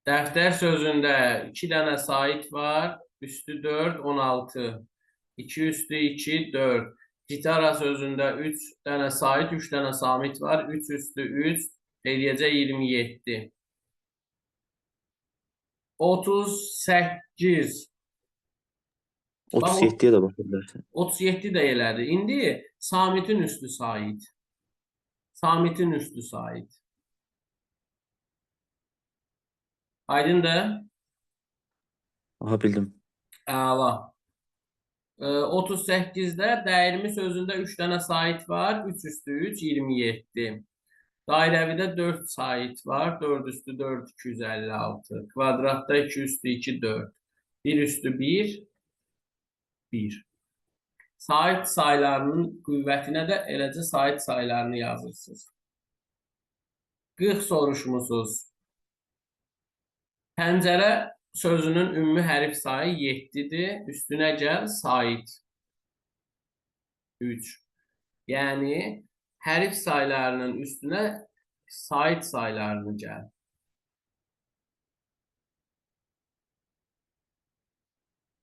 Dəftər sözündə 2 dənə sait var. Üstü 4, 16. 2 üstü 2, 4. Gitara sözündə 3 dənə sait, 3 dənə samit var. 3 üstü 3 eləyəcək 27. 38. Bax, 37-yə də baxa bilərsən. 37 də elədi. İndi Samitin üstü sait. Samitin üstü sait. Aydındır? Aha bildim. Əla. 38-də dəyirmi sözündə 3 dənə sait var. 3 üstü 3, 27. Dairəvidə 4 sait var. 4 üstü 4, 256. Kvadratda 2 üstü 2, 4. 1 üstü 1, 1. Sait saylarının qüvvətinə də eləcə sait saylarını yazırsınız. 40 soruşmusunuz. Pəncərə sözünün ümumi hərf sayı 7-dir. Üstünə gəl sait 3. Yəni hərf saylarının üstünə sait saylarını gəl.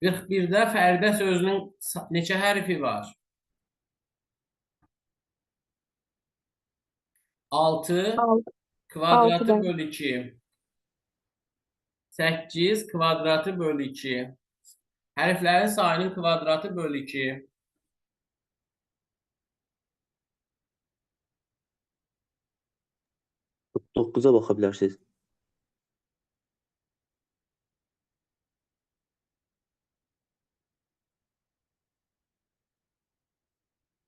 41-də Fəridə sözünün neçə hərfi var? 6 Altı. kvadratı Altıdan. böl 2. 8 kvadratı böl 2. Hərflərin sayının kvadratı böl 2. 9-a baxa bilərsiniz.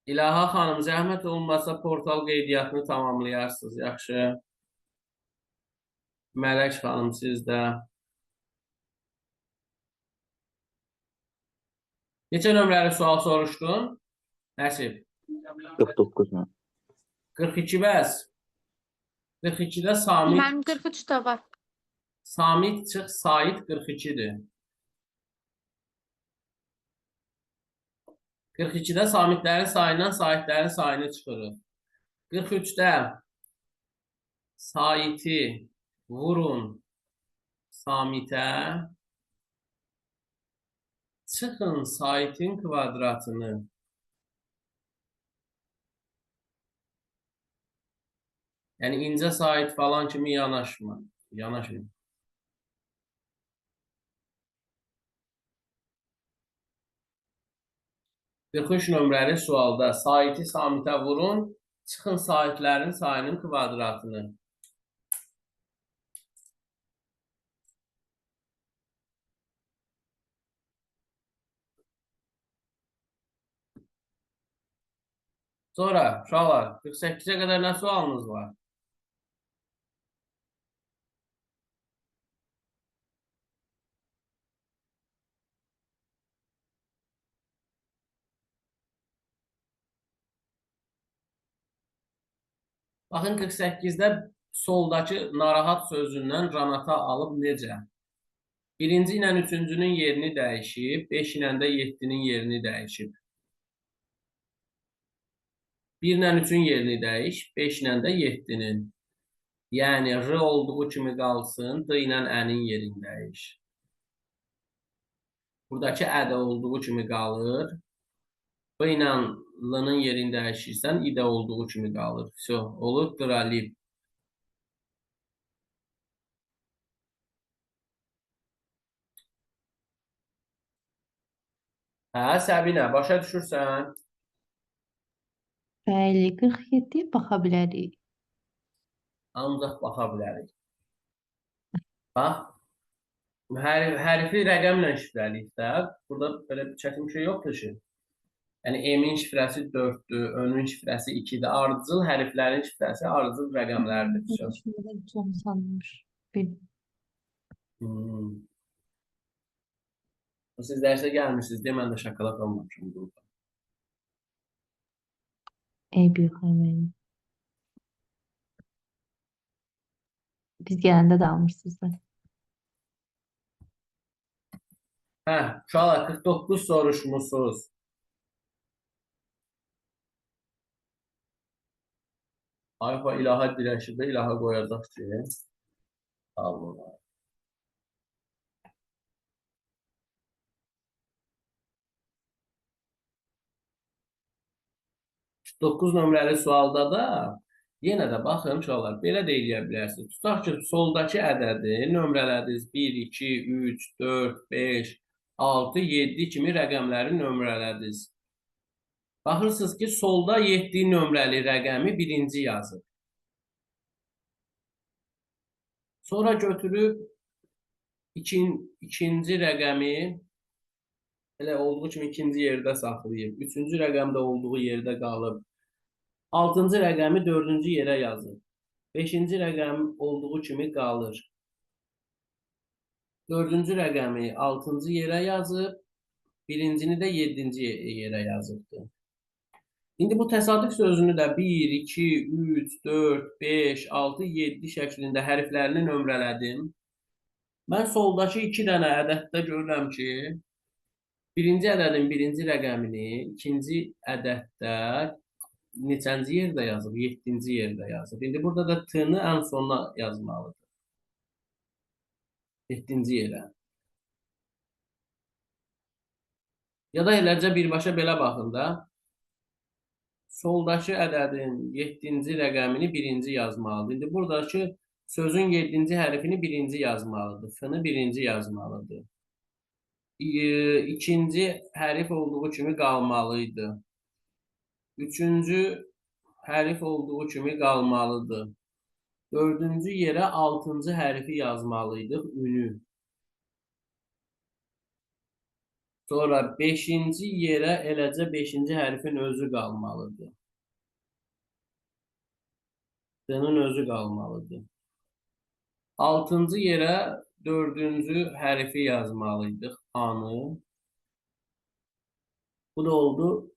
İlaha xanım, zəhmət olmasa portal qeydiyyatını tamamlayarsınız. Yaxşı. Mələk xanım, siz də. Neçə nömrəli sual soruşdun? Nəsib. 49 mu? 42 bəs. 42-də Samit, Mənim 43 də var. Samit çıx, Sait 42-dir. 42-də samitlərin sayından saitlərin sayını çıxırıq. 43-də saiti vurun samitə, çıxın saitin kvadratını. Yəni incə sait falan kimi yanaşma. Yanaşma. 43 nömrəli sualda saiti samitə vurun, çıxın saitlərin sayının kvadratını. Sonra uşaqlar 48-ə qədər nə sualınız var? Baxın 48-də soldakı narahat sözündən ranata alıb necə? Birinci ilə üçüncünün yerini dəyişib, 5 ilə də 7-nin yerini dəyişib. 1 ilə 3-ün yerini dəyiş, 5 ilə də 7-nin. Yəni R olduğu kimi qalsın, D ilə N-in yerini dəyiş. Buradakı Ə də olduğu kimi qalır. B ilə L-nın yerini dəyişirsən, İ də olduğu kimi qalır. Vso, olur qralib. Hə, Səbinə, başa düşürsən? Bəli, 47-yə baxa bilərik. Ancaq baxa bilərik. Bax, hərfi rəqəmlə şifrəliyik də. Burada belə bir çətin bir şey yoxdur ki. Yəni M-in şifrəsi 4-dür, Ö-nün şifrəsi 2-dir. Ardıcıl hərflərin şifrəsi ardıcıl rəqəmlərdir. Çox sanmış. Bir Hmm. Siz dərsə gəlmirsiniz deyə mən də şokolad almamışam qrupa. Eybi yox, əmin. Biz gələndə də almışsınız da. Hə, uşaqlar 49 soruşmusunuz. Ayfa ilaha dirəşidə ilaha qoyacaq ki, Allah. 9 nömrəli sualda da yenə də baxın uşaqlar, belə də eləyə bilərsiniz. Tutaq ki, soldakı ədədi nömrələdiniz 1, 2, 3, 4, 5, 6, 7 kimi rəqəmləri nömrələdiniz. Baxırsınız ki, solda 7 nömrəli rəqəmi birinci yazır. Sonra götürüb ikinci rəqəmi elə olduğu kimi ikinci yerdə saxlayıb. Üçüncü rəqəm də olduğu yerdə qalıb. Altıncı rəqəmi dördüncü yerə yazır. Beşinci rəqəm olduğu kimi qalır. Dördüncü rəqəmi altıncı yerə yazıb, birincini də yeddinci yerə yazıbdır. İndi bu təsadüf sözünü də 1, 2, 3, 4, 5, 6, 7 şəklində hərflərini nömrələdim. Mən soldakı 2 dənə ədəddə görürəm ki, birinci ədədin birinci rəqəmini ikinci ədəddə neçənci yerdə yazıb? 7-ci yerdə yazıb. İndi burada da T-ni ən sonuna yazmalıdır. 7-ci yerə. Ya da eləcə birbaşa belə baxın da. Soldakı ədədin 7-ci rəqəmini birinci yazmalıdır. İndi buradakı sözün 7-ci hərfini birinci yazmalıdır. F-ni birinci yazmalıdır. İkinci hərf olduğu kimi qalmalıydı. Üçüncü hərf olduğu kimi qalmalıdır. Dördüncü yerə altıncı hərfi yazmalıydıq, ünü. Sonra beşinci yerə eləcə beşinci hərfin özü qalmalıdır. D-nin özü qalmalıdır. Altıncı yerə dördüncü hərfi yazmalıydıq, A-nı. Bu da oldu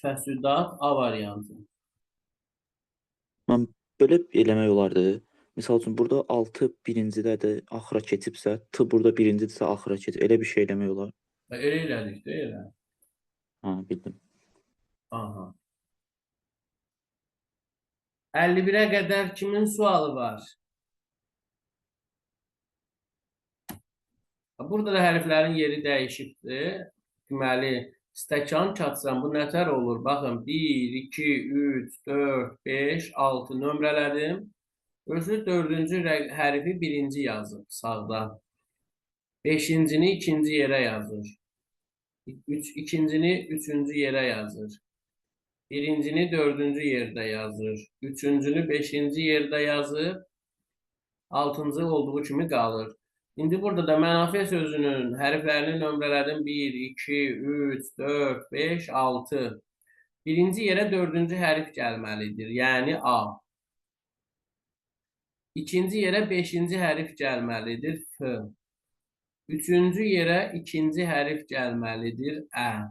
fəsüdat A variantı. Mən belə eləmək olardı. Misal üçün, burada 6 birincidədir, axıra keçibsə, T burada birincidirsə, axıra keçib. Elə bir şey eləmək olar. Elə elədik də, elə. Ha, bildim. Aha. 51-ə qədər kimin sualı var? Burada da hərflərin yeri dəyişibdir. Deməli, stəkan çatsan bu nətər olur? Baxın, 1, 2, 3, 4, 5, 6 nömrələdim. Özü dördüncü hərfi birinci yazıb sağda. Beşincini ikinci yerə yazır. İkincini üçüncü yerə yazır. Birincini dördüncü yerdə yazır. Üçüncünü beşinci yerdə yazıb. Altıncı olduğu kimi qalır. İndi burada da mənafe sözünün hərflərini nömrələdim. 1, 2, 3, 4, 5, 6. Birinci yerə dördüncü hərf gəlməlidir. Yəni A. İkinci yerə beşinci hərf gəlməlidir. F. Üçüncü yerə ikinci hərf gəlməlidir. Ə.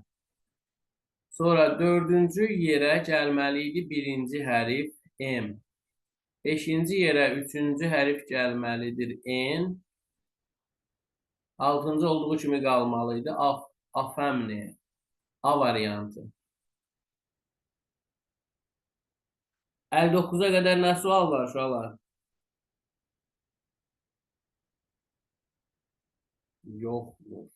Sonra dördüncü yerə gəlməli idi birinci hərf M. Beşinci yerə üçüncü hərf gəlməlidir. N. Altıncı olduğu kimi qalmalıydı. Afəmni. A variantı. 59-a qədər nə sual var uşaqlar? Yoxdur.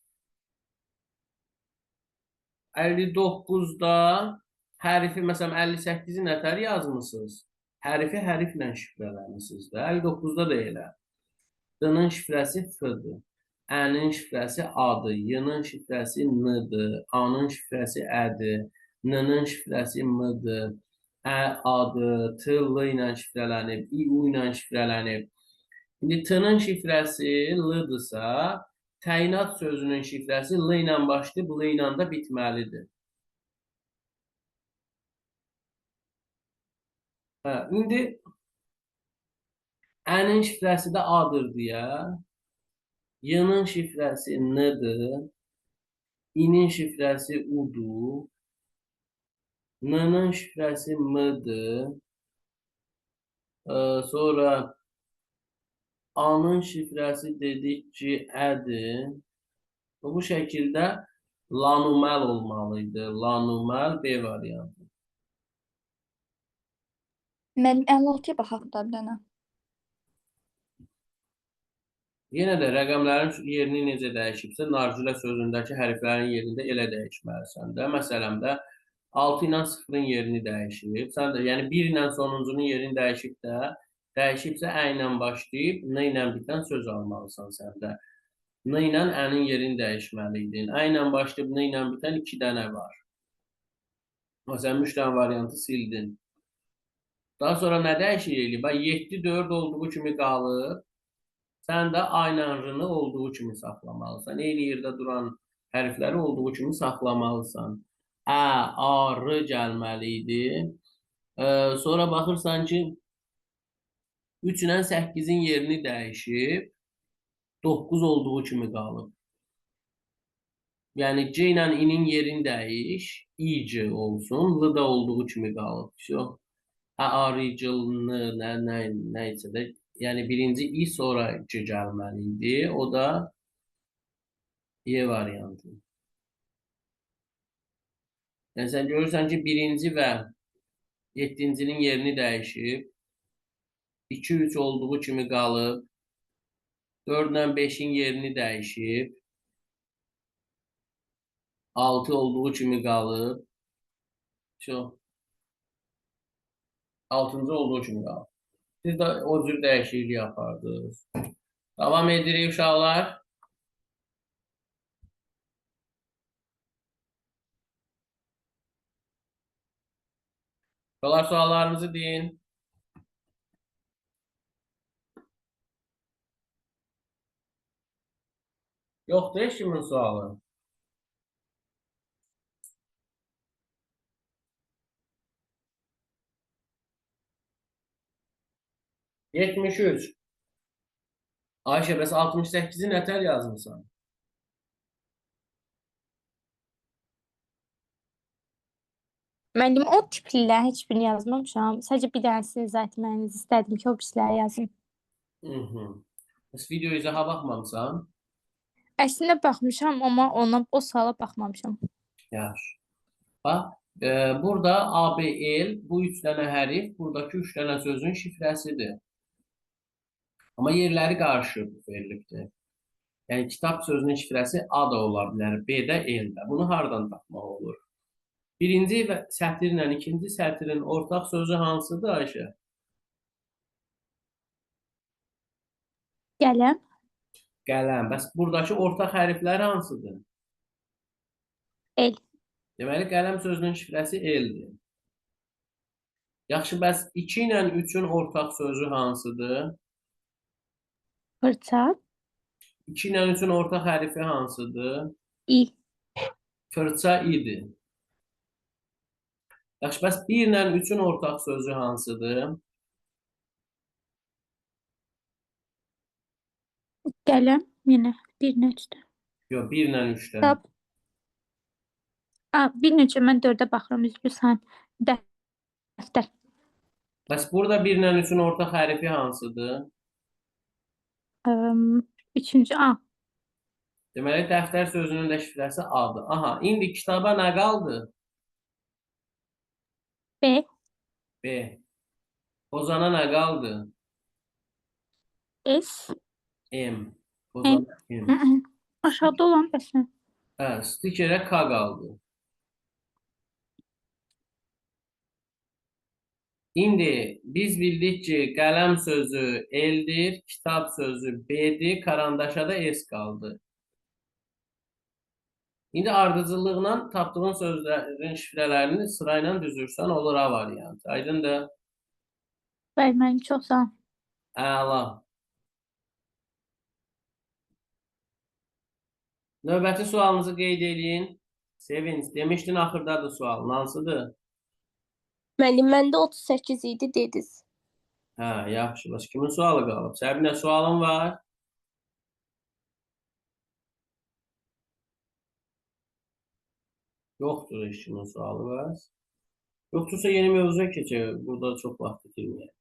59-da hərfi, məsələn, 58-i nətər yazmısınız? Hərfi hərflə şifrələmişsiniz də. 59-da da elə. D-nın şifrəsi F-dir. Ə-nin şifrəsi A-dır, Y-nın şifrəsi N-dır, A-nın şifrəsi Ə-dir, N-nın şifrəsi M-dır, Ə A-dır, T L ilə şifrələnib, İ U ilə şifrələnib. İndi T-nın şifrəsi L-dırsa, təyinat sözünün şifrəsi L ilə başlayıb, L ilə də bitməlidir. Hə, indi Ə-nin şifrəsi də A-dır deyə, Y-nın şifrəsi N-dır, İ-nin şifrəsi U-dur, N-nın şifrəsi M-dır, sonra A-nın şifrəsi dedik ki, Ə-dir. Bu şəkildə lanuməl olmalıydı. Lanuməl B variantı. Mənim 56-ya baxaq da bir dənə. Yenə də rəqəmlərin yerini necə dəyişibsə, nargilə sözündəki hərflərin yerində elə dəyişməlisən də. Məsələn də 6 ilə 0-ın yerini dəyişib. Sən də, yəni 1 ilə sonuncunun yerini dəyişib də, dəyişibsə Ə ilə başlayıb, N ilə bitən söz almalısan sən də. N ilə Ə-nin yerini dəyişməli idin. Ə ilə başlayıb, N ilə bitən 2 dənə var. Amma sən 3 dənə variantı sildin. Daha sonra nə dəyişiklik eləyib? Bax, 7, 4 olduğu kimi qalır. Sən də A ilə R-nı olduğu kimi saxlamalısan. Eyni yerdə duran hərfləri olduğu kimi saxlamalısan. Ə, A, R gəlməli idi. Sonra baxırsan ki, 3 ilə 8-in yerini dəyişib, 9 olduğu kimi qalıb. Yəni, C ilə İ-nin yerini dəyiş, İ, C olsun, L da olduğu kimi qalıb. Vəsyo. A, A, R, C, L, N, nə, nə isə də, yəni birinci İ sonra C gəlməli idi. O da Y variantı. Yəni, sən görürsən ki, birinci və yeddincinin yerini dəyişib, 2, 3 olduğu kimi qalıb, 4 ilə 5-in yerini dəyişib, 6 olduğu kimi qalıb, şu, 6-cı olduğu kimi qalıb. Siz də o cür dəyişiklik yapardınız. Davam edirik uşaqlar. Uşaqlar, suallarınızı deyin. Yoxdur heç kimin sualı. ...73. Ayşə, bəs 68-i nətər yazmısan? Müəllim, o tiplilərin heç birini yazmamışam. Sadəcə bir dənəsini izah etməyinizi istədim ki, o birisləri yazım. Bəs video izaha baxmamısan? Əslində baxmışam, amma ona, o suala baxmamışam. Yaxşı. Bax, burada A, B, L bu 3 dənə hərif buradakı 3 dənə sözün şifrəsidir. Amma yerləri qarışıb verilibdir. Yəni, kitab sözünün şifrəsi A da ola bilər, B də, L də. Bunu hardan tapmaq olur? Birinci və sətirlə ikinci sətirin ortaq sözü hansıdır, Ayşə? Qələm. Qələm. Bəs buradakı ortaq hərflər hansıdır? L. Deməli, qələm sözünün şifrəsi L-dir. Yaxşı, bəs 2 ilə 3-ün ortaq sözü hansıdır? Fırça. 2 ilə 3-ün ortaq hərfi hansıdır? İ. Fırça idi. Yaxşı, bəs 1 ilə 3-ün ortaq sözü hansıdır? Qələm. Yenə 1 ilə 3-də. Yox, 1 ilə 3-də. Kitab. 1 ilə 3-ə mən 4-ə baxıram, üzrlü sən. Dəftər. Bəs burada 1 ilə 3-ün ortaq hərfi hansıdır? Üçüncü A. Deməli, dəftər sözünün də şifrəsi A-dır. Aha, indi kitaba nə qaldı? B. B. Ozana nə qaldı? S. M. Ozana M. Aşağıda olan bəs nə? Hə, stikerə K qaldı. İndi biz bildik ki, qələm sözü L-dir, kitab sözü B-dir, karandaşa da S qaldı. İndi ardıcıllıqla tapdığın sözlərin şifrələrini sırayla düzürsən, olur A variantı. Aydındır? Bəli, müəllim, çox sağ olun. Əla. Növbəti sualınızı qeyd eləyin. Sevinç, demişdin axırdadır sual. Hansıdır? Müəllim, məndə 38 idi dediniz. Hə, yaxşı. Bəs kimin sualı qalıb? Səbinə, sualın var? Yoxdur heç kimin sualı bəs. Yoxdursa yeni mövzuya keçək. Burada çox vaxt itirməyək.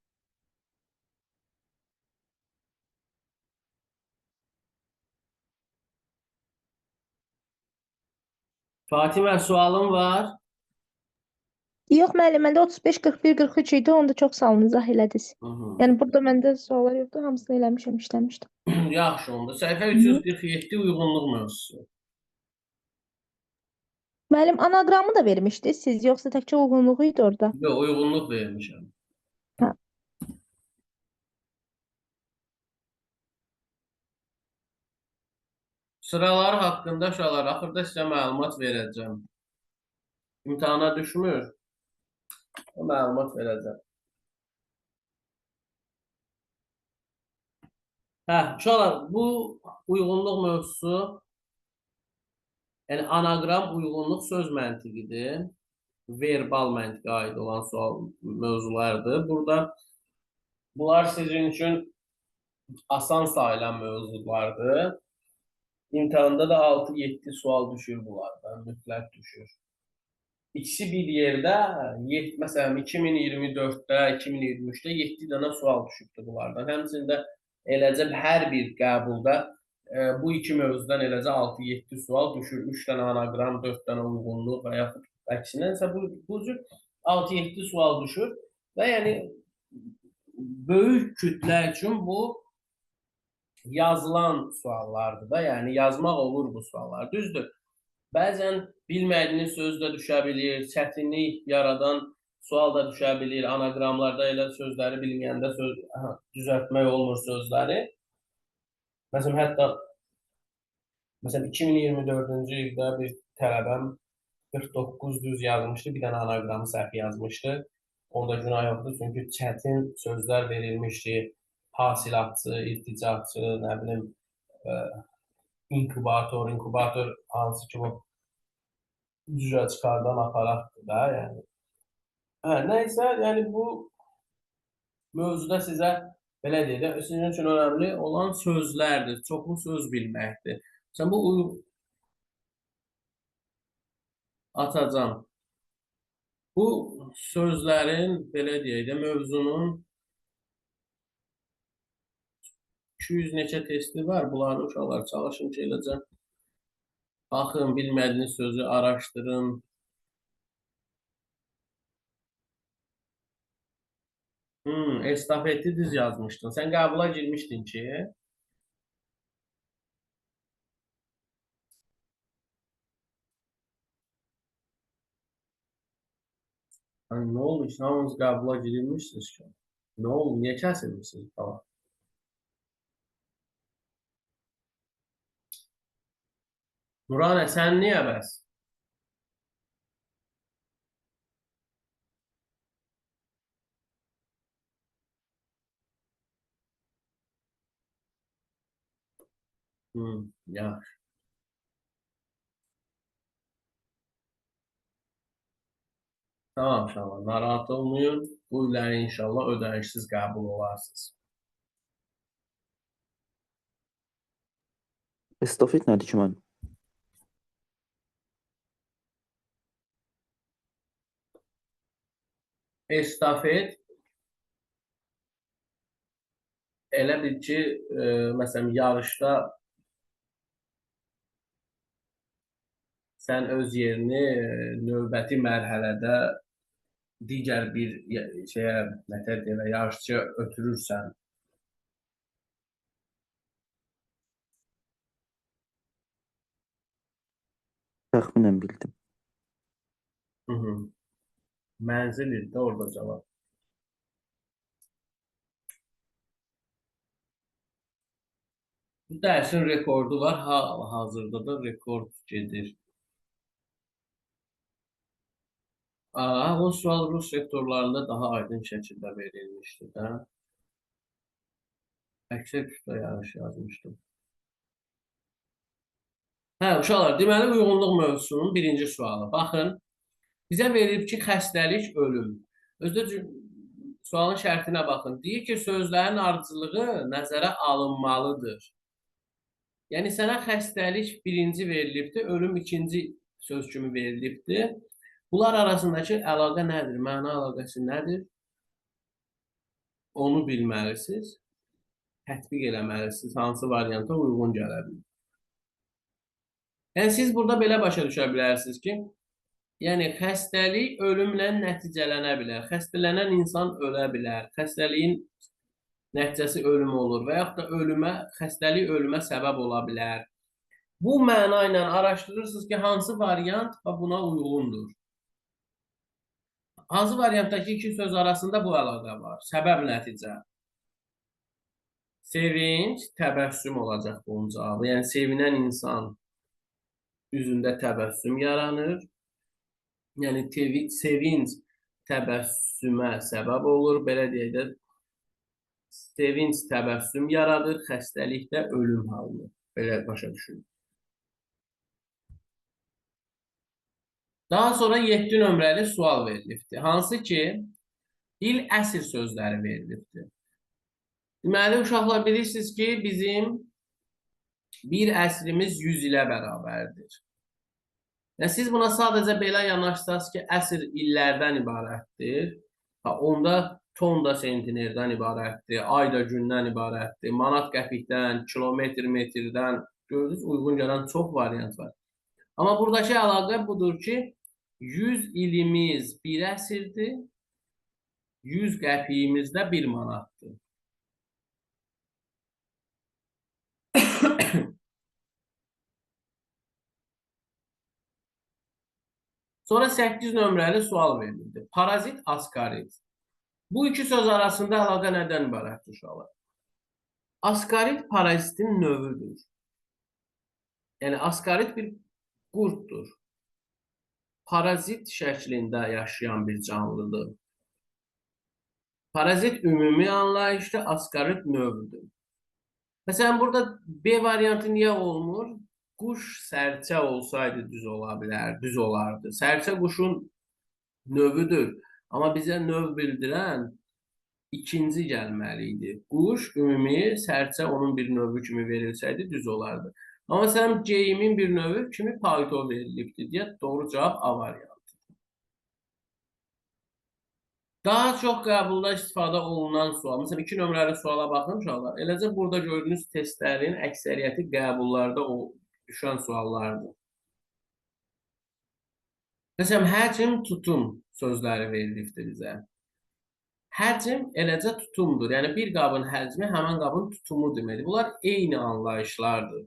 Fatimə, sualın var? Yox müəllim, məndə 35, 41, 43 idi. Onu da çox sağ olun, izah elədiniz. Yəni burada məndə suallar yoxdur, hamısını eləmişəm, işləmişdim. Yaxşı onda. Səhifə 347 uyğunluq mövzusu. Müəllim, anaqramı da vermişdiniz siz, yoxsa təkcə uyğunluğu idi orada? Yox, uyğunluq vermişəm. Hə. Sıralar haqqında uşaqlar, axırda sizə məlumat verəcəm. İmtahana düşmür. O məlumat verəcəm. Hə, uşaqlar, bu uyğunluq mövzusu, yəni anaqram uyğunluq söz məntiqidir. Verbal məntiqə aid olan sual mövzulardır. Burada bunlar sizin üçün asan sayılan mövzulardır. İmtahanda da 6-7 sual düşür bunlardan, mütləq düşür. İkisi bir yerdə, məsələn, 2024-də, 2023-də 7 dənə sual düşübdür bunlardan. Həmçinin də eləcə hər bir qəbulda bu iki mövzudan eləcə 6-7 sual düşür. 3 dənə anaqram, 4 dənə uyğunluq və yaxud əksinə isə bu cür 6-7 sual düşür və yəni böyük kütlə üçün bu yazılan suallardır da, yəni yazmaq olur bu suallar. Düzdür, bəzən bilmədiyiniz söz də düşə bilir, çətinlik yaradan sual da düşə bilir, anaqramlarda elə sözləri bilməyəndə düzəltmək olmur sözləri. Məsələn, hətta məsələn, 2024-cü ildə bir tələbəm 49 düz yazmışdı, bir dənə anaqramı səhv yazmışdı. Onda günah yoxdur, çünki çətin sözlər verilmişdi. Hasilatçı, irticatçı, nə bilim, inkubator, inkubator hansı ki bu cücə çıxardan aparatdır da, yəni. Hə, nəysə, yəni bu mövzuda sizə belə deyək də, sizin üçün önəmli olan sözlərdir, çoxlu söz bilməkdir. Sən bu atacam. Bu sözlərin, belə deyək də, mövzunun 200 neçə testi var. Bunları uşaqlar çalışın ki, eləcə baxın, bilmədiyiniz sözü araşdırın. Estafeti düz yazmışdın. Sən qəbula girmişdin ki? Hani nə oldu ki, hamınız qəbula girilmişsiniz ki? Nə oldu? Niyə kəsilmişsiniz falan? Nuranə, sən niyə bəs? Yaxşı. Tamam inşallah, narahat olmayın. Bu illəri inşallah ödənişsiz qəbul olarsınız. Estafet nədir ki, mən? Estafet elə bil ki, məsələn, yarışda sən öz yerini növbəti mərhələdə digər bir şeyə, nətər deyirlər, yarışçıya ötürürsən. Təxminən bildim. Mənzil idi də orada cavab. Bu dərsin rekordu var. Hazırda da rekord gedir. O sual Rus sektorlarında daha aydın şəkildə verilmişdi də. Əksər kütlə yarış yazmışdım. Hə, uşaqlar, deməli uyğunluq mövzusunun birinci sualı. Baxın, bizə verilib ki, xəstəlik, ölüm. Özdə sualın şərtinə baxın. Deyir ki, sözlərin ardıcılığı nəzərə alınmalıdır. Yəni, sənə xəstəlik birinci verilibdir, ölüm ikinci söz kimi verilibdir. Bunlar arasındakı əlaqə nədir? Məna əlaqəsi nədir? Onu bilməlisiniz. Tətbiq eləməlisiniz. Hansı varianta uyğun gələ bilər. Yəni, siz burada belə başa düşə bilərsiniz ki, yəni, xəstəlik ölümlə nəticələnə bilər. Xəstələnən insan ölə bilər. Xəstəliyin nəticəsi ölüm olur və yaxud da xəstəlik ölümə səbəb ola bilər. Bu məna ilə araşdırırsınız ki, hansı variant buna uyğundur. Hansı variantdakı iki söz arasında bu əlaqə var? Səbəb nəticə. Sevinç, təbəssüm olacaq bunun cavabı. Yəni, sevinən insan üzündə təbəssüm yaranır. Yəni, sevinç təbəssümə səbəb olur. Belə deyək də, sevinç təbəssüm yaradır, xəstəlikdə ölüm halını. Belə başa düşün. Daha sonra 7 nömrəli sual verilibdir. Hansı ki, il, əsr sözləri verilibdir. Deməli, uşaqlar bilirsiniz ki, bizim bir əsrimiz 100 ilə bərabərdir. Yəni, siz buna sadəcə belə yanaşsaz ki, əsr illərdən ibarətdir. Ha, onda ton da sentinerdən ibarətdir, ay da gündən ibarətdir, manat qəpikdən, kilometr metrdən, gördünüz, uyğun gələn çox variant var. Amma buradakı əlaqə budur ki, 100 ilimiz bir əsrdir, 100 qəpiyimiz də bir manatdır. Sonra 8 nömrəli sual verildi. Parazit, askarit. Bu iki söz arasında əlaqə nədən ibarətdir uşaqlar? Askarit parazitin növüdür. Yəni, askarit bir qurddur. Parazit şəklində yaşayan bir canlıdır. Parazit ümumi anlayışda, askarit növüdür. Məsələn, burada B variantı niyə olmur? Quş sərçə olsaydı düz ola bilər, düz olardı. Sərçə quşun növüdür. Amma bizə növ bildirən ikinci gəlməli idi. Quş ümumi, sərçə onun bir növü kimi verilsəydi düz olardı. Amma məsələn, geyimin bir növü kimi palto verilibdir deyə doğru cavab A variantıdır. Daha çox qəbulda istifadə olunan sual. Məsələn, 2 nömrəli suala baxın uşaqlar. Eləcə burada gördüyünüz testlərin əksəriyyəti qəbullarda o düşən suallardır. Məsələn, həcm, tutum sözləri verilibdir bizə. Həcm eləcə tutumdur. Yəni, bir qabın həcmi həmən qabın tutumu deməkdir. Bunlar eyni anlayışlardır.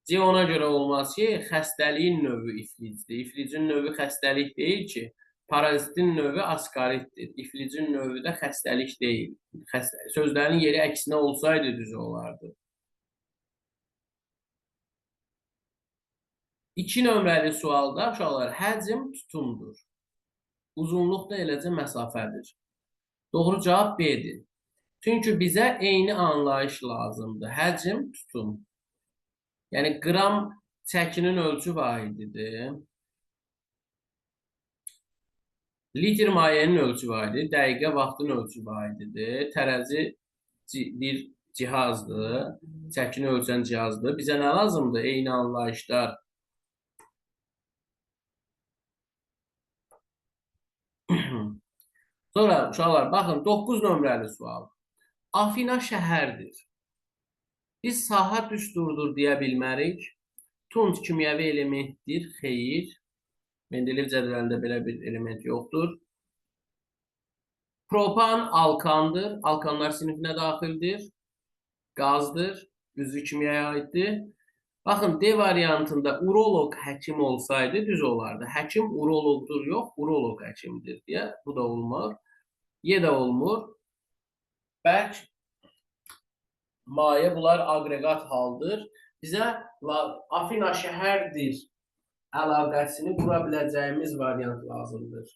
C ona görə olmaz ki, xəstəliyin növü iflicdir. İflicin növü xəstəlik deyil ki, parazitin növü askaritdir. İflicin növü də xəstəlik deyil. Sözlərin yeri əksinə olsaydı düz olardı. 2 nömrəli sualda uşaqlar, həcm tutumdur. Uzunluq da eləcə məsafədir. Doğru cavab B-dir. Çünki bizə eyni anlayış lazımdır. Həcm tutum. Yəni, qram çəkinin ölçü vahididir. Litr mayenin ölçü vahididir. Dəqiqə vaxtın ölçü vahididir. Tərəzi bir cihazdır. Çəkini ölçən cihazdır. Bizə nə lazımdır? Eyni anlayışlar. Sonra uşaqlar, baxın, 9 nömrəli sual. Afina şəhərdir. Biz sahə düsturdur deyə bilmərik. Tunc kimyəvi elementdir, xeyir. Mendeleyev cədvəlində belə bir element yoxdur. Propan alkandır. Alkanlar sinifinə daxildir. Qazdır. Üzvü kimyaya aiddir. Baxın, D variantında uroloq həkim olsaydı düz olardı. Həkim uroloqdur, yox, uroloq həkimdir deyə. Bu da olmur. Y də olmur. Bərk, maye, bunlar aqreqat haldır. Bizə Afina şəhərdir əlaqəsini qura biləcəyimiz variant lazımdır.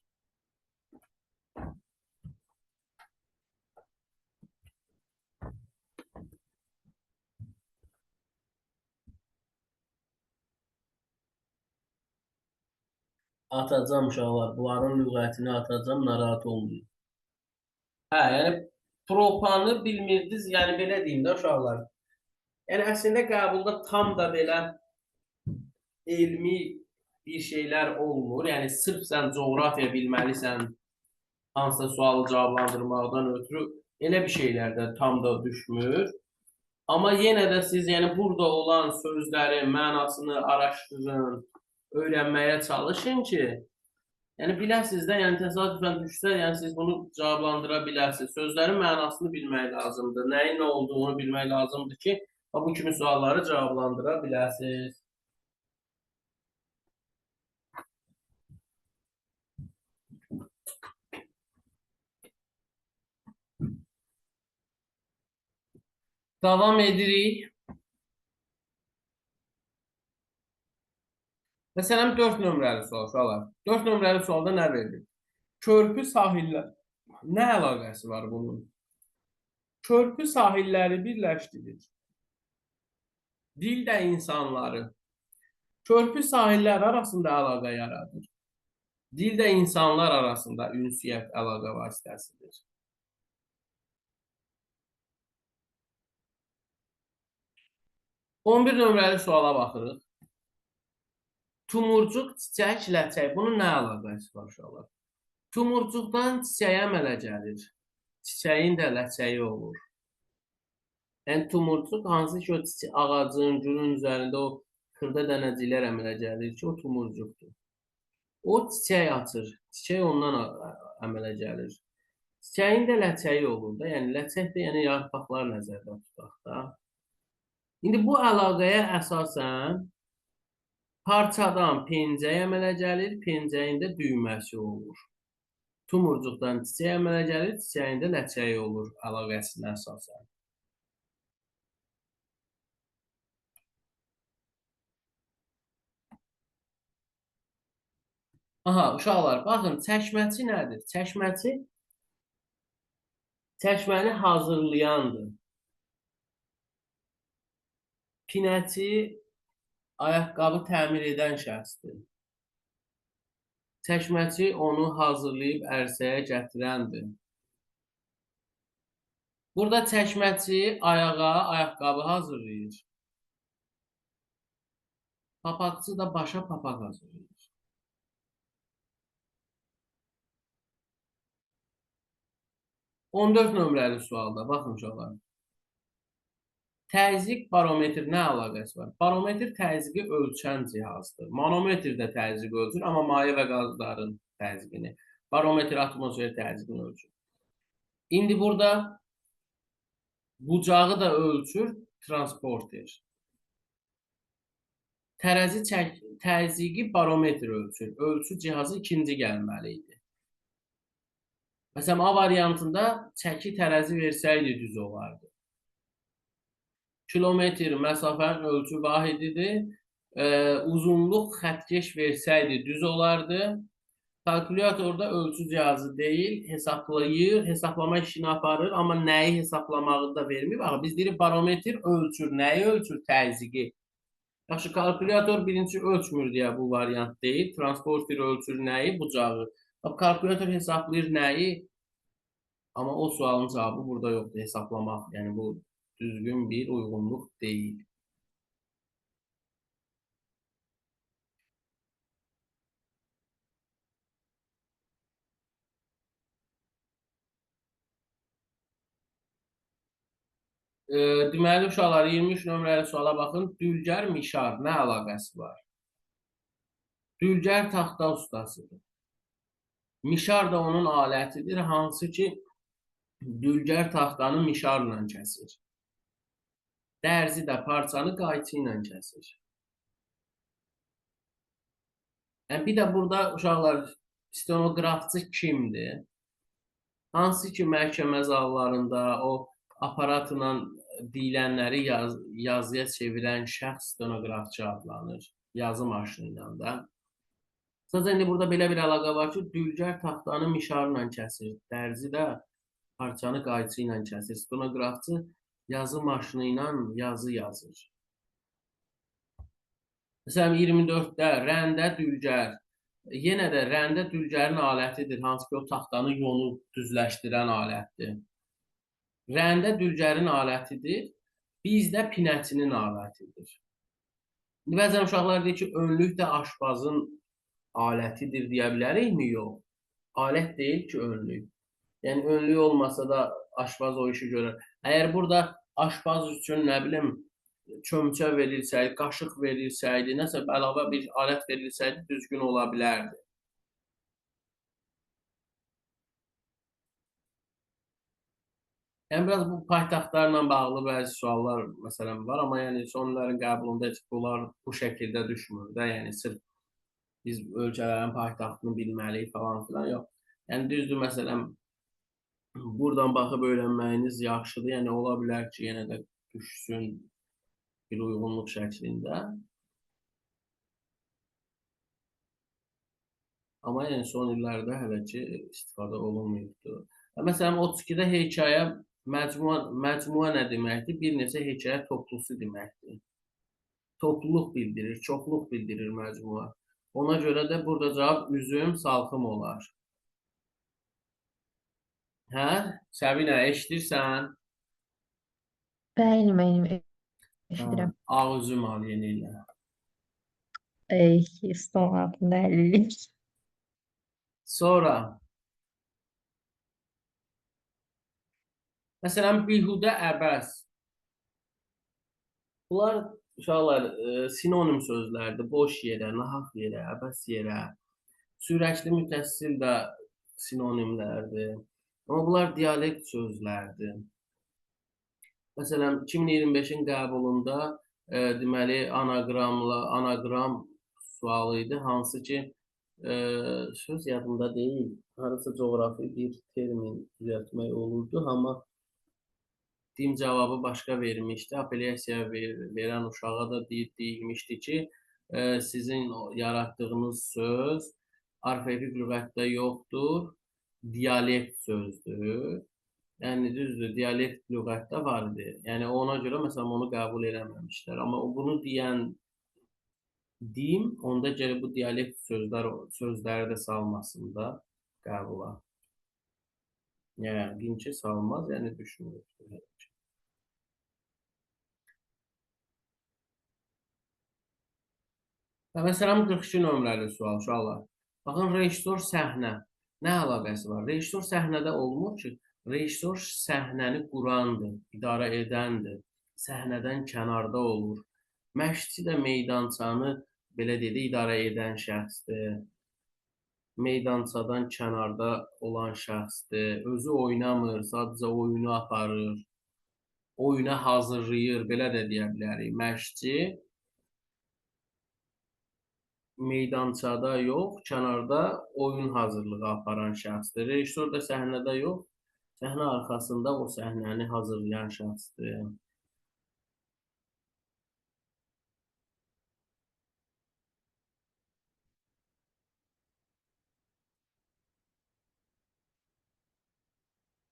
Atacam uşaqlar, bunların lüğətini atacam, narahat olmayın. Hə, yəni propanı bilmirdiniz, yəni belə deyim də uşaqlar. Yəni əslində qəbulda tam da belə elmi bir şeylər olmur. Yəni sırf sən coğrafiya bilməlisən, hansısa sualı cavablandırmaqdan ötürü elə bir şeylər də tam da düşmür. Amma yenə də siz yəni burada olan sözlərin mənasını araşdırın, öyrənməyə çalışın ki, yəni biləsiniz də, yəni təsadüfən düşsə, yəni siz bunu cavablandıra bilərsiniz. Sözlərin mənasını bilmək lazımdır. Nəyin nə olduğunu bilmək lazımdır ki, Bu kimi sualları cavablandıra bilərsiniz. Davam edirik. Məsələn, 4 nömrəli sual, uşaqlar. 4 nömrəli sualda nə verilir? Körpü sahillər. Nə əlaqəsi var bunun? Körpü sahilləri birləşdirir. Dil də insanları. Körpü sahillər arasında əlaqə yaradır. Dil də insanlar arasında ünsiyyət əlaqə vasitəsidir. On bir nömrəli suala baxırıq. Tumurcuq, çiçək, ləçək. Bunun nə əlaqəsi var uşaqlar? Tumurcuqdan çiçəyə əmələ gəlir. Çiçəyin də ləçəyi olur. Yəni, tumurcuq hansı ki, o ağacın, gülün üzərində o xırda dənəciklər əmələ gəlir ki, o tumurcuqdur. O çiçək açır. Çiçək ondan əmələ gəlir. Çiçəyin də ləçəyi olur da. Yəni, ləçək də yəni, yarpaqlar nəzərdə tutaq da. İndi bu əlaqəyə əsasən parçadan pencək əmələ gəlir, pencəyin də düyməsi olur. Tumurcuqdan çiçək əmələ gəlir, çiçəyin də ləçəyi olur əlaqəsinə əsasən. Aha, uşaqlar, baxın, çəkməçi nədir? Çəkməçi çəkməni hazırlayandır. Pinəçi ayaqqabı təmir edən şəxsdir. Çəkməçi onu hazırlayıb ərsəyə gətirəndir. Burada çəkməçi ayağa ayaqqabı hazırlayır. Papaqçı da başa papaq hazırlayır. On 4 nömrəli sualda, baxın uşaqlar. Təzyiq barometr nə əlaqəsi var? Barometr təzyiqi ölçən cihazdır. Manometr də təzyiqi ölçür, amma maye və qazların təzyiqini. Barometr atmosfer təzyiqini ölçür. İndi burada bucağı da ölçür transporter. Tərəzi təzyiqi barometr ölçür. Ölçü cihazı ikinci gəlməli idi. Məsələn, A variantında çəki tərəzi versəydi düz olardı. Kilometr məsafənin ölçü vahididir. Uzunluq xətkeş versəydi düz olardı. Kalkulyatorda ölçü cihazı deyil, hesablayır, hesablama işini aparır, amma nəyi hesablamağı da vermir. Bax, biz deyirik barometr ölçür, nəyi ölçür? Təzyiqi. Yaxşı, kalkulyator birinci ölçmür deyə bu variant deyil. Transporter ölçür nəyi? Bucağı. Bax, kalkulyator hesablayır nəyi? Amma o sualın cavabı burada yoxdur, hesablamaq. Yəni bu düzgün bir uyğunluq deyil. Deməli, uşaqlar, 23 nömrəli suala baxın. Dülgər, mişar nə əlaqəsi var? Dülgər taxta ustasıdır. Mişar da onun alətidir, hansı ki, dülgər taxtanı mişarla kəsir. Dərzi də parçanı qayçı ilə kəsir. Yəni, bir də burada uşaqlar, stenoqrafçı kimdir? Hansı ki, məhkəmə zallarında o aparatla deyilənləri yazıya çevirən şəxs stenoqrafçı adlanır. Yazı maşını ilə də. Sadəcə indi burada belə bir əlaqə var ki, dülgər taxtanı mişarla kəsir, dərzi də parçanı qayçı ilə kəsir. Stenoqrafçı yazı maşını ilə yazı yazır. Məsələn, 24-də rəndə dülgər. Yenə də rəndə dülgərin alətidir, hansı ki o taxtanı yonub düzləşdirən alətdir. Rəndə dülgərin alətidir, bizdə pinəçinin alətidir. İndi bəzən uşaqlar deyir ki, önlük də aşpazın alətidir deyə bilərikmi? Yox. Alət deyil ki, önlük. Yəni, önlük olmasa da aşpaz o işi görər. Əgər burada aşpaz üçün, nə bilim, çömçə verilsəydi, qaşıq verilsəydi, nəsə əlavə bir alət verilsəydi, düzgün ola bilərdi. Yəni biraz bu paytaxtlarla bağlı bəzi suallar məsələn var, amma yəni sonların qəbulunda heç bunlar bu şəkildə düşmür də. Yəni sırf biz ölkələrin paytaxtını bilməliyik falan filan yox. Yəni düzdür, məsələn buradan baxıb öyrənməyiniz yaxşıdır. Yəni ola bilər ki, yenə də düşsün bir uyğunluq şəklində. Amma yəni son illərdə hələ ki istifadə olunmayıbdır. Məsələn 32-də hekayə məcmua nə deməkdir? Bir neçə hekayə toplusu deməkdir. Topluluq bildirir, çoxluq bildirir məcmua. Ona görə də burada cavab üzüm, salxım olar. Hə? Səbinə, eşidirsən? Bəli, müəllim, eşidirəm. Ağ üzüm al yeni ilə. Ey, stol altında əllilik. Sonra məsələn, bihudə əbəs. Bunlar uşaqlar sinonim sözlərdir. Boş yerə, nahaq yerə, əbəs yerə. Sürəkli mütəssil də sinonimlərdir. Amma bunlar dialekt sözlərdir. Məsələn, 2025-in qəbulunda deməli anaqram sualı idi, hansı ki söz yadımda deyil. Harasa coğrafi bir termin düzəltmək olurdu, amma dim cavabı başqa vermişdi. Apellyasiya verən uşağa da deyilmişdi ki, sizin yaratdığınız söz arxaik lüğətdə yoxdur, dialekt sözdür. Yəni düzdür, dialekt lüğətdə var idi. Yəni ona görə məsələn onu qəbul eləməmişlər. Amma bunu deyən dim, onda gərək bu dialekt sözləri də salmasın da qəbula. Yəqin ki, salmaz, yəni düşünmür. Məsələn, 42 nömrəli sual, uşaqlar. Baxın, rejissor səhnə. Nə əlaqəsi var? Rejissor səhnədə olmur ki, rejissor səhnəni qurandır, idarə edəndir. Səhnədən kənarda olur. Məşqçi də meydançanı, belə dedi, idarə edən şəxsdir. Meydançadan kənarda olan şəxsdir. Özü oynamır, sadəcə oyunu aparır. Oyuna hazırlayır, belə də deyə bilərik. Məşqçi meydançada yox, kənarda oyun hazırlığı aparan şəxsdir. Rejissor da səhnədə yox, səhnə arxasında o səhnəni hazırlayan şəxsdir.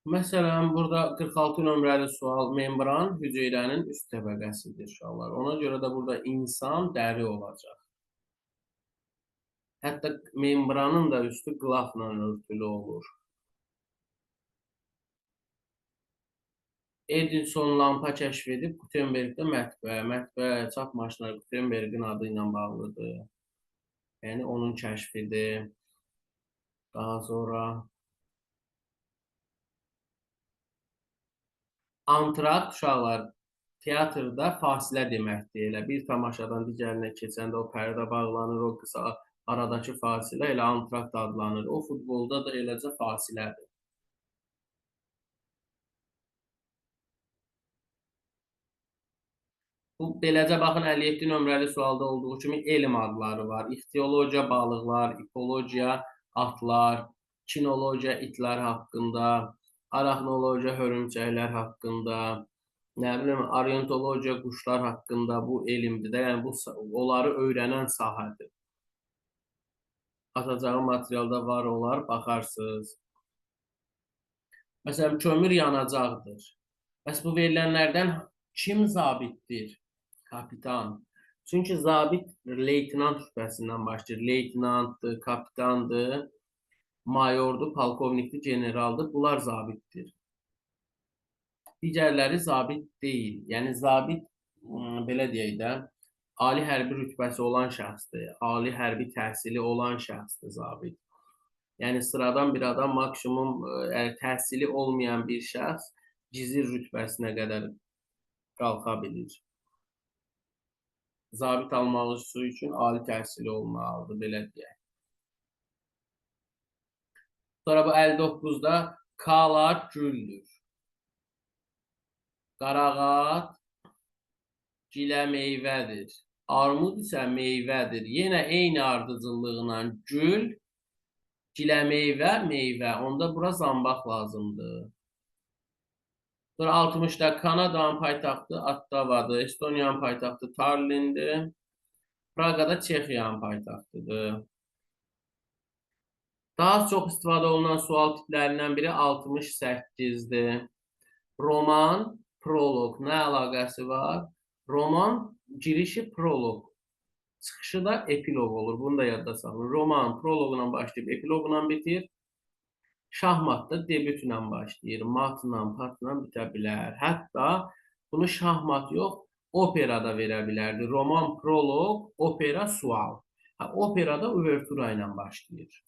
Məsələn, burada 46 nömrəli sual membran hüceyrənin üst təbəqəsidir uşaqlar. Ona görə də burada insan dəri olacaq. Hətta membranın da üstü qılafla örtülü olur. Edison lampa kəşf edib, Gutenbergdə mətbəə, çap maşınları Gutenbergin adı ilə bağlıdır. Yəni onun kəşfidir. Daha sonra antrakt uşaqlar teatrda fasilə deməkdir. Elə bir tamaşadan digərinə keçəndə o pərdə bağlanır, o qısa aradakı fasilə elə antrakt adlanır. O futbolda da eləcə fasilədir. Bu, beləcə baxın, 57 nömrəli sualda olduğu kimi elm adları var. İxtiologiya balıqlar, ipologiya atlar, kinologiya itlər haqqında, arachnologiya hörümçəklər haqqında, nə bilim, orientologiya quşlar haqqında bu elmdir də. Yəni bu onları öyrənən sahədir. Atacağım materialda var olar, baxarsınız. Məsələn, kömür yanacaqdır. Bəs bu verilənlərdən kim zabitdir? Kapitan. Çünki zabit leytenant rütbəsindən başlayır. Leytenantdır, kapitandır, mayordur, polkovnikdir, generaldır. Bunlar zabitdir. Digərləri zabit deyil. Yəni zabit, belə deyək də, ali hərbi rütbəsi olan şəxsdir. Ali hərbi təhsili olan şəxsdir zabit. Yəni sıradan bir adam maksimum təhsili olmayan bir şəxs gizir rütbəsinə qədər qalxa bilir. Zabit almaq üçün ali təhsili olmalıdır, belə deyək. Sonra bu 59-da Kala güldür. Qarağat gilə meyvədir. Armud isə meyvədir. Yenə eyni ardıcıllıqla gül, gilə meyvə, meyvə. Onda bura zambaq lazımdır. Sonra 60-da Kanadanın paytaxtı Ottavadır. Estoniyanın paytaxtı Tallinndir. Praqada Çexiyanın paytaxtıdır. Daha çox istifadə olunan sual tiplərindən biri 68-dir. Roman, proloq nə əlaqəsi var? Roman girişi proloq, çıxışı da epiloq olur. Bunu da yadda saxlayın. Roman proloqla başlayıb epiloqla bitir. Şahmat da debütlə başlayır. Matla, patla bitə bilər. Hətta bunu şahmat yox, opera da verə bilərdi. Roman proloq, opera sual. Ha, opera da uvertura ilə başlayır.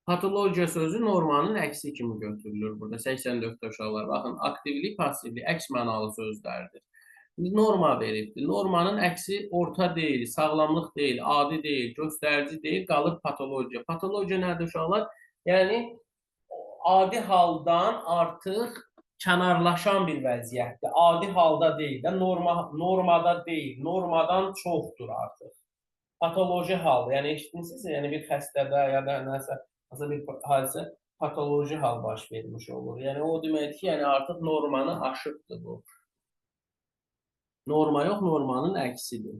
Patologiya sözü normanın əksi kimi götürülür burada. 84-də uşaqlar. Baxın, aktivlik, passivlik əks mənalı sözlərdir. Norma veribdir. Normanın əksi orta deyil, sağlamlıq deyil, adi deyil, göstərici deyil, qalır patologiya. Patologiya nədir uşaqlar? Yəni, adi haldan artıq kənarlaşan bir vəziyyətdir. Adi halda deyil də, normada deyil, normadan çoxdur artıq. Patoloji hal, yəni eşitmişsiniz, yəni bir xəstədə ya da nəsə, hansısa bir hadisə patoloji hal baş vermiş olur. Yəni o deməkdir ki, yəni artıq normanı aşıbdır bu. Norma yox, normanın əksidir.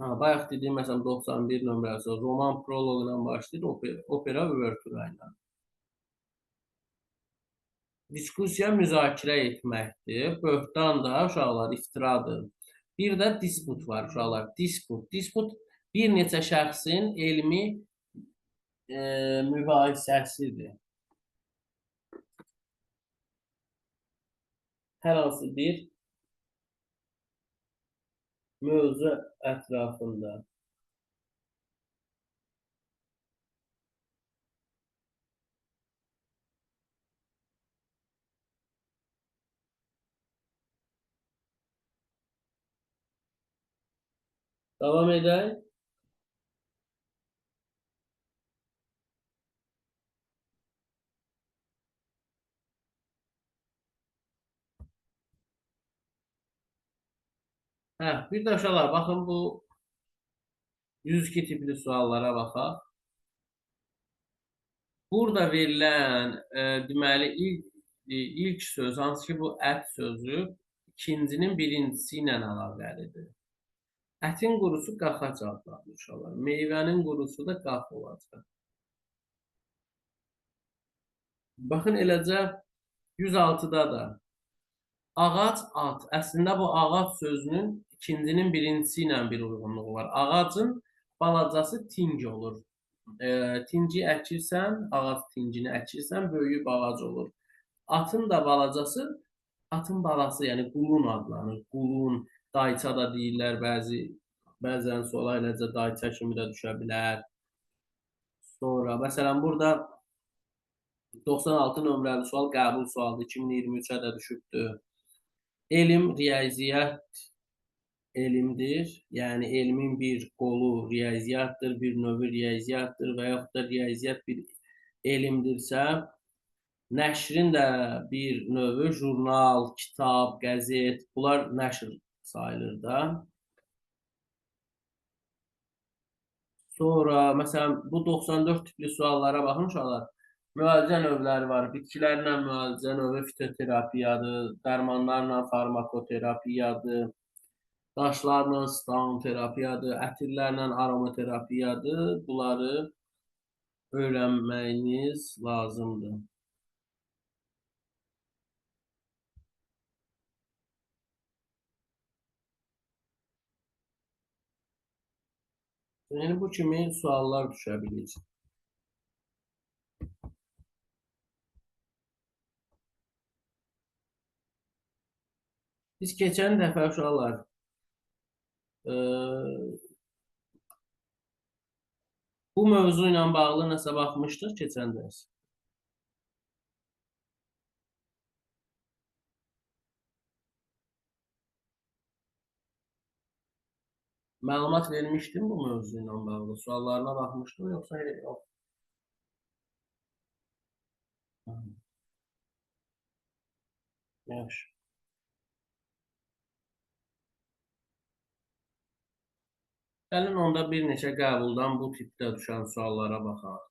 Ha, bayaq dediyim, məsələn, 91 nömrəsi roman proloqla ilə başlayır, opera uvertura ilə. Diskussiya müzakirə etməkdir. Böhtan da uşaqlar iftiradır. Bir də disput var uşaqlar. Disput. Disput bir neçə şəxsin elmi mübahisəsidir. Hər hansı bir mövzu ətrafında. Davam edək. Hə, bir də uşaqlar, baxın bu 102 tipli suallara baxaq. Burada verilən, deməli, ilk söz, hansı ki bu ət sözü, ikincinin birincisi ilə əlaqəlidir. Ətin qurusu qaxac adlanır uşaqlar. Meyvənin qurusu da qax olacaq. Baxın, eləcə 106-da da ağac, at. Əslində bu ağac sözünün ikincinin birincisi ilə bir uyğunluğu var. Ağacın balacası ting olur. Tinci əkirsən, ağac tincini əkirsən, böyüyüb ağac olur. Atın da balacası, atın balası, yəni qulun adlanır. Qulun, dayça da deyirlər bəzən suala eləcə dayça kimi də düşə bilər. Sonra, məsələn, burada 96 nömrəli sual qəbul sualdır, 2023-ə də düşübdür. Elm, riyaziyyat elmdir. Yəni, elmin bir qolu riyaziyyatdır, bir növü riyaziyyatdır və yaxud da riyaziyyat bir elmdirsə, nəşrin də bir növü jurnal, kitab, qəzet, bunlar nəşr sayılır da. Sonra, məsələn, bu 94 tipli suallara baxın uşaqlar. Müalicə növləri var. Bitkilərlə müalicə növü fitoterapiyadır, dərmanlarla farmakoterapiyadır, daşlarla stone terapiyadır, ətirlərlə aromaterapiyadır. Bunları öyrənməyiniz lazımdır. Yəni, bu kimi suallar düşə bilir. Biz keçən dəfə uşaqlar Bu mövzu ilə bağlı nəsə baxmışdıq keçən dərs. Məlumat vermişdim bu mövzu ilə bağlı. Suallarına baxmışdım yoxsa yox? Hı. Yaxşı. Gəlin onda bir neçə qəbuldan bu tipdə düşən suallara baxaq.